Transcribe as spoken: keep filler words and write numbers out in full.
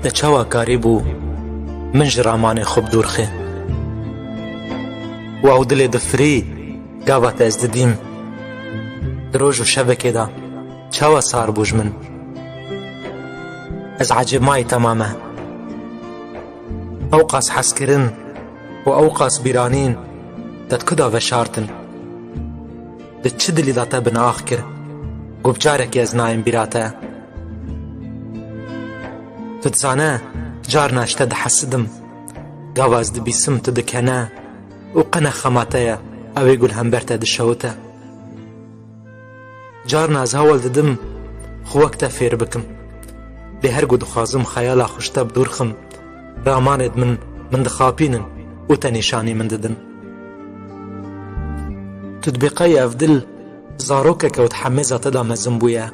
Te çawa karîbû min ji ramanê xwe bi dûr xê? Û ew dilê difirî gava te ez didîm. Di roj û şevekê de çawa sar bû ji min? Ez ecêb mayî temam e. Ew qas hezkirin û ew qas bîranîn te di ku de veşartin? Di çi dilî de te bi naax kir? Ku bi carekê ez nayêm bîra te. Tu dizane, carna ji te dihesidim. Gava ez dibîsim tu dikene û qene xema te ye, ew ê ku li hember te dişewite. Carna ez hewl didim xwe wek te fêr bikim. Lê her ku dixwazim xeyala xwe ji te bi dûr xim, ramanêd min, min dixapînin û te nîşanî min didin. Tu dibê qey ev dil zarokeke û di hemêza te de mezin bûye.